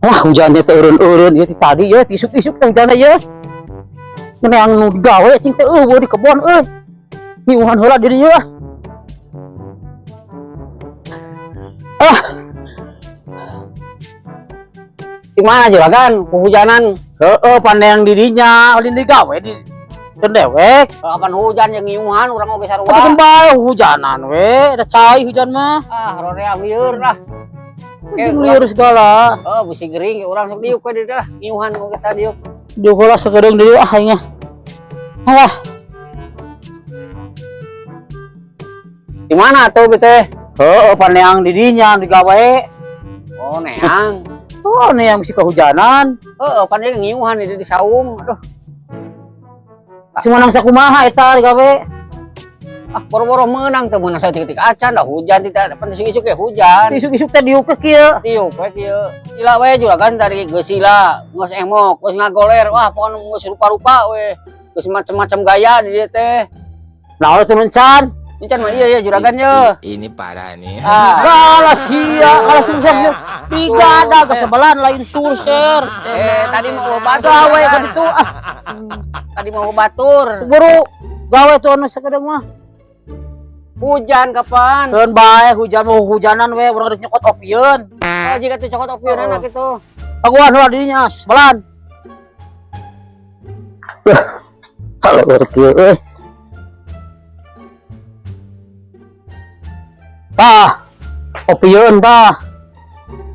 Wah, hujannya teh eureun-eureun ieu ti tadi ya, ti isuk-isuk teh hujanna ieu. Meunang nu digawe cing teh eueuh di kebon euy. Ngiuhan heula di dieu. Ah. Di mana juragan? Kehujanan. Heeh, pandeang di dinya, ulin digawe di teu dewek. Kapan hujan yang ngiuhan urang oge sarua. Tapi kan bae hujanan we, da cai hujan mah. Ah, rorea lieur lah. Jeung lieur segala. Oh, bisi gering urang sok diuk we di dieu lah. Ngiuhan oge tadi diuk. Diuk heula sakedeung deui ah aing. Alah. Di mana tuh bete? Heeh, paneang di dinya digawe. Oh, neang. Oh, neang bisi kehujanan. Heeh, pan ieu ngiuhan di saung. Aduh. Cuma nang sakumaha eta digawe. Ah, boro-boro meunang teh meunang saeutik-eutik acan dah hujan tidak pan isuk-isuk ge hujan. Isuk-isuk teh diuk kieu. Diuk we kieu. Sila we juragan dari geus sila, geus emok, geus ngagoler, wah pokona geus rupa-rupa we. Geus macam-macam gaya di dieu teh. Nah, itu encan. Encan mah iya ya juragan ye. Ini parah nih. Ah, kalah sia, kalah surser. Tiga ada kesebelan lain surser. Tadi mau batur. Gawe kan itu ah. Tadi mau batur. Buru gawe tuh anu sakedeng mah. Hujan kapan? Keun bae hujan mau hujanan we urang harus nyokot opieun. Oh, jika tuh cokot opieun anak itu. Paguan heula dirinya sebelan. Kalau kieu euy. Tah, opieun tah.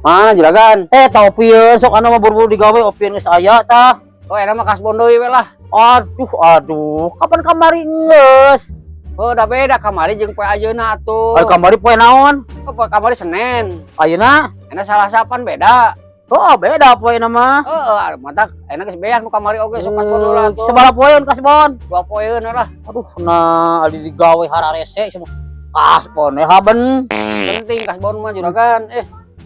Mana juragan? Tah opieun sok anu mah buru-buru digawe opieun geus aya tah. Oh, enak mah kasbon deui we lah. Aduh, aduh, kapan kamari geus? Oh, udah beda kamari jeung poe ayeuna atuh. Ai kamari poe naon? Oh, poe kamari Senin. Ayeuna? Enak Salasa pan beda. Oh, beda poe mah. Heeh, matak enak geus beak nu kamari oge sok kasbon heula atuh. Sabaraha poeun kasbon? 2 poeun lah. Aduh, nah adi digawe hararese semua. Kasbon we haben. Penting kasbon mah juragan.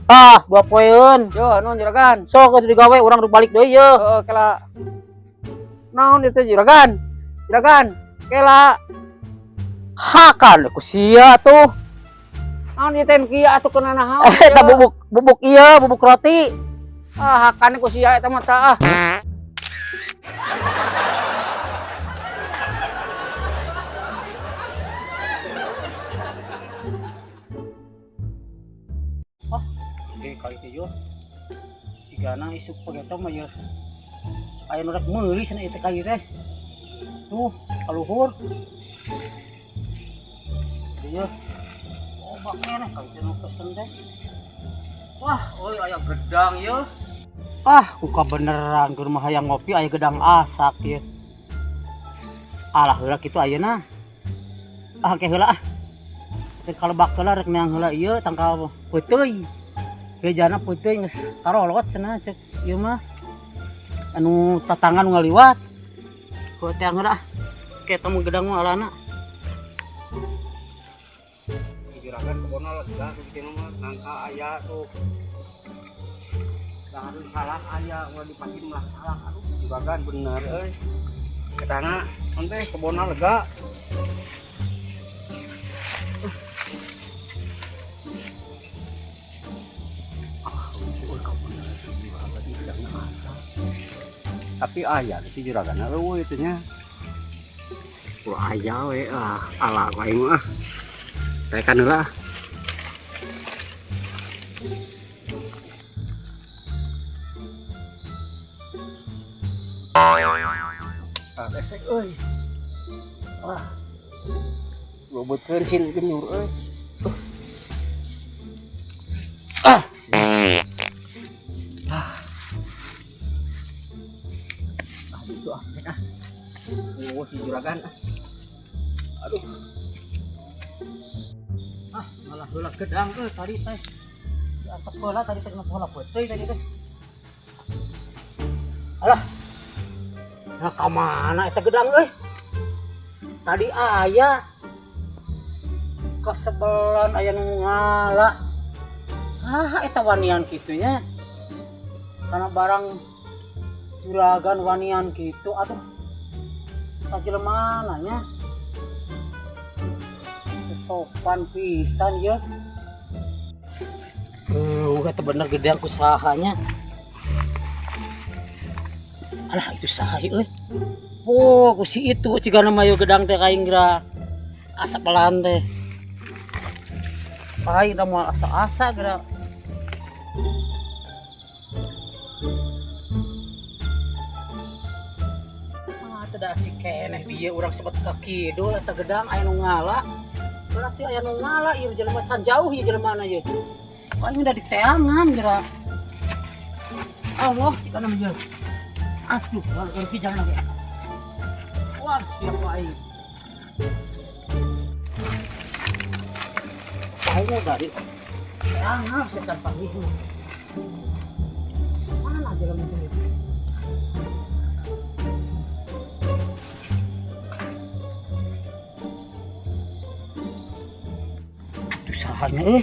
Tah, 2 poeun. Yo, nuhun juragan. Sok atuh digawe urang balik deui ye. Heeh, kela. Naon itu juragan? Juragan, kela. Hakan ku sia tuh. Naon ieu teh kieu atuh keuna naon? Eta bubuk ieu, bubuk roti. Ah, hakan ku sia eta mah tah. Oh, oke kali itu yo. Sigana isuk pageto mah yo. Aya nu rek meuli cenah ieu teh kayu teh. Tuh, kaluhur. Iya. Oh, bak keneh kali teh nu pesen teh. Wah, euy aya gedang ieu. Ah, kuka beneran keur mah hayang ngopi aya gedang asak ieu. Alah heula kitu ayeuna. Ah, ke heula ah. Rek kalebak heula rek neang heula ieu tangkal peuteuy. Bejana peuteuy geus karolot cenah cek ieu mah. Anu tatangan ngaliwat. Ku teh heula ah. Ke temu gedang mah alana. Juragan kebona lega kitu mah nangka aya tuh. Jangan salah aya ulah dipakin mah salah. Aduh juragan bener euy. Ketana ente kebona lega. Tapi aya si juragan eueuh itu nya. Ulah aya we ah ala aing mah. Tekan heula. Ah, resek euy. Ah. Bobotkeun cin genyur euy. Ah. Ah. Ah, itu ah, ah. Oh, si juragan ah. Aduh. Ah, malah heula gedang euy tadi teh. Diantep heula tadi teh kenapa heula peuteui tadi teh. Alah. Nah, ka mana eta gedang euy? Tadi aya kasebelan aya nu ngala. Saha eta wanian kitu nya? Karena barang juragan wanian kitu aduh. Sajelemana nya? Sopan pisan ye. Eta bener gedang kusahanya. Alah itu saha euy. Oh, ku si itu cigana mah ieu gedang teh kaing geura asa pelan teh. Aing da moal asa-asa geura. Ah, teu da acik keneh bieu urang sepet ka kidul eta gedang aya nu ngala. Berarti aya nu ngala ieu jelema can jauh ieu jelemana ieu. Aing udah diteangan geura. Allah cigana mah ieu. Aduh, ngerti jalan lagi. Wah, siap aing. Aing dari tangan setan panggih. Mana jalan itu? Itu sahanya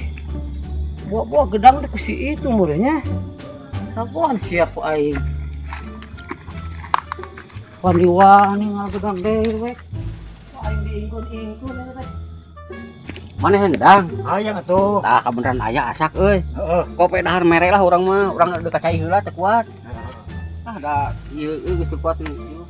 Buah-buah gedang deh si itu murahnya. Raguan siap aing. Wani-wani ngal gedang dewek. Aing diingkun-ingkun eta teh. Mana yang gedang? Hayang atuh. Tah kabeneran aya asak euy. Heeh. Kope dahar mere lah urang mah, urang deuk ka cai heula teu kuat. Ah da ieu euy geus teu kuat ieu.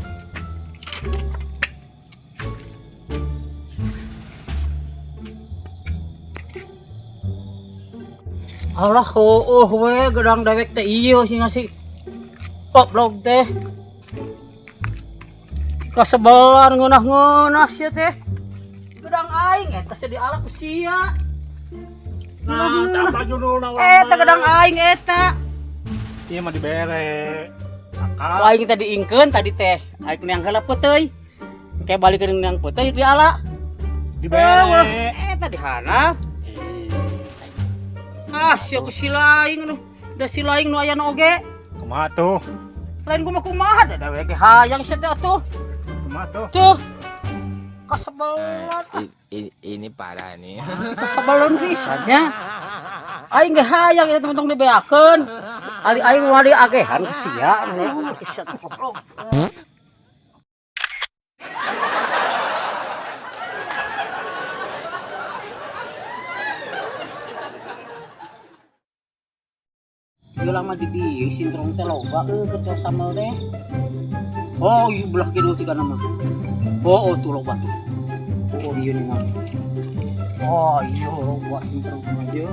Allah heueuh we gedang dewek teh ieu sih ngasih goblok teh. Kasebelan ngeunah-ngeunah sia teh. Gedang aing eta sia dialak ku sia. Nah, tak judulna urang. Eta gedang aing eta. Ieu mah dibere. Ku aing teh diingkeun tadi teh. Aing neang heula peuteuy. Engke balikeun neang peuteuy diala. Dibere. Eta dihanap. Ah, sia ku si laing nu. Da si laing nu aya nu oge. Kumaha tuh? Lain kumaha kumaha da dewek ge hayang sia teh atuh. Kumaha tuh? Tuh. Kasebelan. Ah, Ini parah nih. kasebelan pisan nya. Aing ge hayang eta teman-teman dibeakeun. Ali aing mah diagehan ku sia. Sia teh goblok. Ieu lama di dieu sintrong teh loba euy kecoa sambel teh. Oh, ieu belah kidul cigana mah. Oh, oh tuh loba tuh. Oh, ieu nih mah. Oh, iya loba sintrong mah ieu.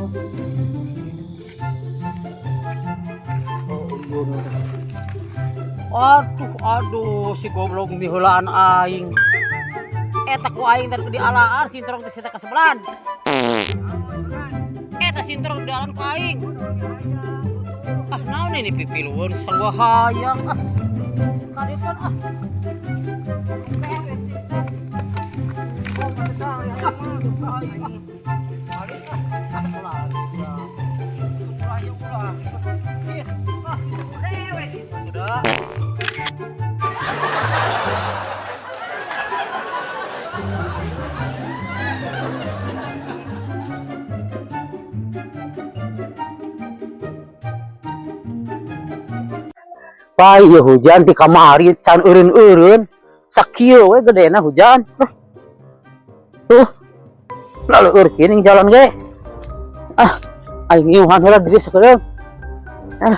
Oh, iya nih. Aduh, aduh, si goblok miheulaan aing. Eta ku aing tadi dialaan sintrong teh sita kasebelan. Eta sintrong dialaan ku aing. Ah, naon ini pipilueun sarua hayang ah. Kadieukeun ah. Pai ieu hujan ti kamari can eureun-eureun. Sakieu we gedena hujan. Tuh. Lalu leur kieu jalan ge. Ah, aing ngiuhan heula diri sakedeung. Ah.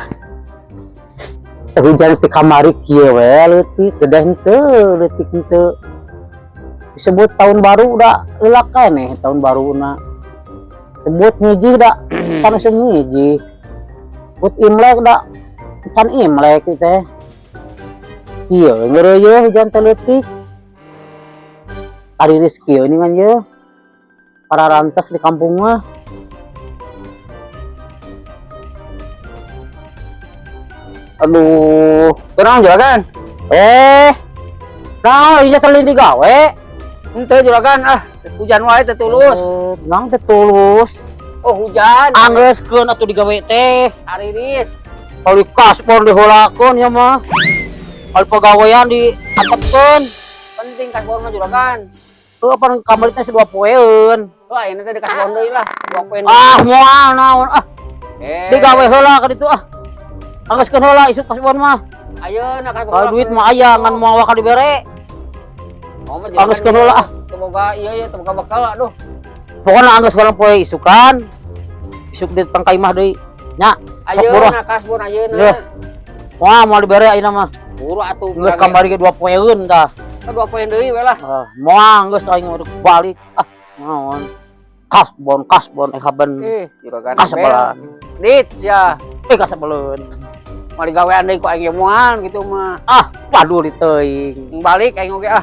Hujan ti kamari kieu we leutik gede henteu, leutik henteu. Disebut tahun baru da lelak keneh tahun baruna. Sebut ngiji da can usum ngiji. Sebut Imlek da can Imlek teh. Kieu ngeureuyeun hujan teh leutik. Ariris kieu ningan ye. Para rantas di kampung mah. Aduh, Tenang juragan. Nah, ieu teh lain digawe. Henteu juragan ah, hujan wae teh tulus. Nang teh tulus. Oh, hujan. Anggeuskeun atuh digawe teh. Ariris. Kalau kaspor diheulakeun ya mah. Kalau pegawaian diantepkeun. Penting kasbon mah juragan. Heuh, pan kamari teh 2 poeun. Wah, ini teh dikasbon deui lah, 2 poeun. Ah, moal naon ah. Digawe heula ka ditu ah. Anggeuskeun heula isuk kasbon mah. Ayeuna kasbon. Kalau duit mah aya ngan moal bakal dibere. Oh, mah juragan Anggeuskeun heula ah. Teu boga ieu ieu teu boga bekal aduh. Pokona anggeus poe isukan. Isuk di tangkai mah deui. Nya, sok buruh. Ayeuna kasbon ayeuna. Geus. Wah, moal dibere ayeuna mah. Buru atuh. Geus kamari ge 2 poeun tah. 2 poe deui we lah. Ah, moal geus aing udah balik. Ah, naon. Kasbon, kasbon eh haben. Eh, juragan. Kasebelan. Dit ya. Eh, kasebeleun. Mari gawean deui ku aing ge moal gitu mah. Ah, paduli teuing. Balik aing oge ah.